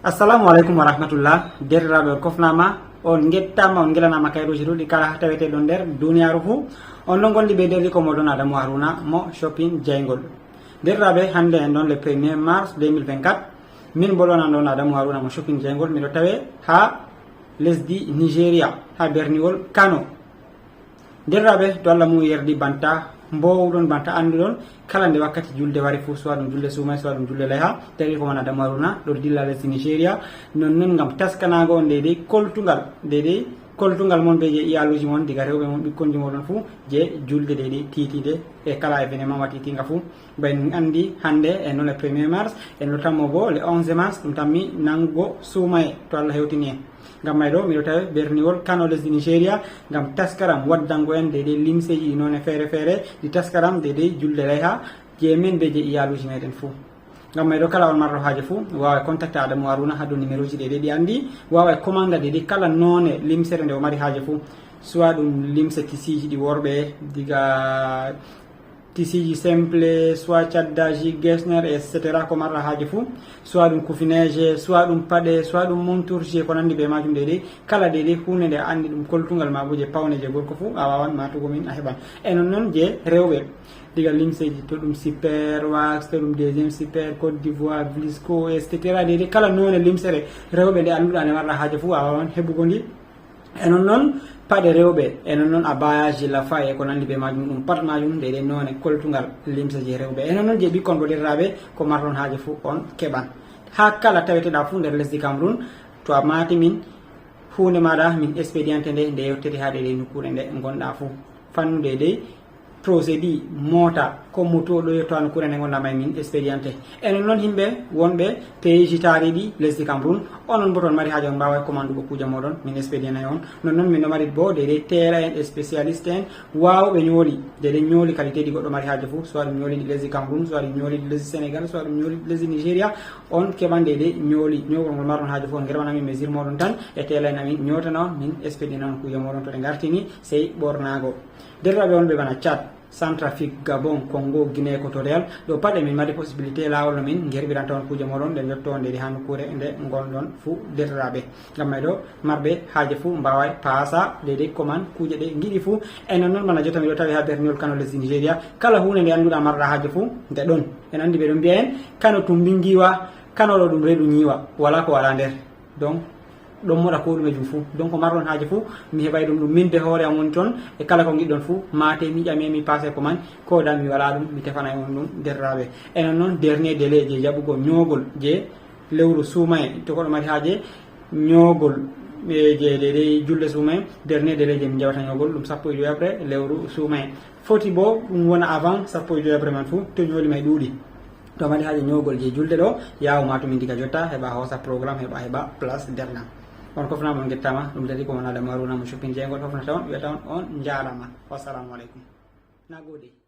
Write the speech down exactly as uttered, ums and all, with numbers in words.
Assalamu aleykum wa rahmatullah. Derɗiraaɓe, on kofnaama, on ngettaama, on ngelanama kayruuji ɗuuɗi kala tawetee ɗon nder duniyaaru fuu. On ɗon gondi be derɗi ko moɗon Adamu Haruna mo Shopping Jeyngol. Derɗiraaɓe, hannde en ɗon le premier mars deux mille vingt-quatre. Min bo ɗon an ɗon Adamu Haruna mo Shopping Jeyngol, miɗo tawe haa lesdi Nigeria, haa berniwol Kano. Derɗiraaɓe, to Allah mum yerdi banta mboowuɗon, banta annduɗon, kala nde wakkati julde wari fuu, soit ɗum julde suumay, soit ɗum julde layha, tawi ko wona Adamu Haruna ɗo dilla lesdi Nigeria, non non ngam taskanaago on deydey koltungal, deydey koltungal mon be je iyaluuji mon, diga rewɓe mon, ɓikkonji moɗon fuu, je julde deydey tiitiinde e kala événement waɗiitiinga fuu. Bay min anndi hannde en ɗon le premier mars, en ɗo tammo bo le onze mars, ɗum tammi nango suumaye to Allah hewtini en. Ngam may ɗo, miɗo tawe berniwol Kano lesdi Nigeria, ngam taskaram waddango en deydey limseeji ɗi noone feere-feere, ɗi taskaram deydey julde layha, je min be je iyaluuji meɗen fuu. Ngam may ɗo, kala on marɗo haaje fuu, waaway contacta Adamu Haruna haa dow numéroji deydey ɗi anndi, waaway commanda deydey kala noone limsere nde o mari haaje fuu. Soit ɗum limse tisiiji ɗi worɓe, diga tisiiji simple, soit caddaaji, gesner, et cetera, ko marɗa haaje fuu, soit ɗum kufineeje, soit ɗum paɗe, soit ɗum monturji, e ko nanndi be maajum deydey. Kala deydey huunde nde a anndi ɗum koltungal maa bo je pawne je gorko fuu, a waawan maatugo min, a heɓan. E non non je rewɓe, diga limseeji, to ɗum Super Wax, to ɗum Deuxième Super, Côte d'Ivoire, Vlisco, et cetera, deydey kala noone limsere rewɓe nde annduɗaa nde marɗa haaje fuu, a waawan heɓugo ndi. E non non paɗe rewɓe, e non non abayaaji, lafa e ko nanndi be maajum, ɗum pat maajum deydey noone koltungal limse je rewɓe. E non non je ɓikkon bo, derɗiraaɓe, ko marɗon haaje fuu on keɓan. Haa kala taweteɗaa fuu nder lesdi Cameroun, to a maati min huunde maaɗa, min expediante nde, nde yottete haa deydey nokkuure nde ngonɗaa fuu. Fannu deydey, procédure, moota, ko moto ɗo yotto an kure nde ngonɗaa may, min expediante. E non non yimɓe wonɓe pays ji taariiɗi lesdi Cameroun, onon bo to on mari haaje, on mbaaway commandugo kuuje moɗon, min expedianay on. Non non min ɗo mari bo deydey teela en, spécialiste en, waawɓe nyooli, deydey nyooli qualité ɗi goɗɗo mari haaje fuu, soit ɗum nyooli ɗi lesdi Cameroun, soit ɗum nyooli ɗi lesdi Sénégal, soit ɗum nyooli ɗi lesdi Nigeria, on keɓan deydey nyooli, nyoogol ngol marɗon haaje fuu, on ngerwan amin mesure moɗon tan, e teela en amin nyootana on, min expediana on kuuje moɗon to ɗe ngartini, sey ɓornaago. Derɗiraaɓe wonɓe bana Tchad, Centrafrique, Gabon, Congo, Guinée Équatoriale, ɗo pat e min mari possibilité, laawol no min ngerɓiranta on kuuje moɗon, ɗe njotto on deydey haa nokkuure nde ngonɗon fuu, derɗiraaɓe. Ngam may ɗo, marɓe haaje fuu mbaaway paasa deydey commande kuuje ɗe ngiɗi fuu. E non non bana jotta miɗo tawe haa berniwol Kano lesdi Nigeria. Kala huunde nde annduɗaa marɗa haaje fuu, nde ɗon. En anndi ɓe ɗon mbi'a en, Kano tumbi ngiwa, Kano ɗo ɗum reedu nyiwa, walaa ko walaa nder. Donc, ɗon moɗa ko ɗume jum fuu. Donc, ko marɗon haaje fuu, mi heɓay ɗum, ɗum min be hoore am woni ton, e kala ko ngiɗɗon fuu, maate, mi ƴame, mi paase commande, ko da mi walaa ɗum, mi tefanay on ɗum, derɗiraaɓe. E non non, dernier délai je jaɓugo nyoogol je lewru suumaye, to goɗɗo mari haaje nyoogol, e je deydey julde suumaye, dernier délai je min jaɓata nyoogol, ɗum sappo e jowi après lewru suumaye. Foti bo ɗum wona avant sappo e jowi après man fuu, to nyooli may ɗuuɗi. To a mari haaje nyoogol je julde ɗo, yaawu ma to min diga jotta, heɓa hoosa programme, heɓa, heɓa place derɗam. On kofnaama, on ngettaama, ɗum tati ko wona Adamu Haruna mo Shopping Jeyngol, hofnata on, wi'ata on, on njaaraama. Wassalamu aleykum. Na gode.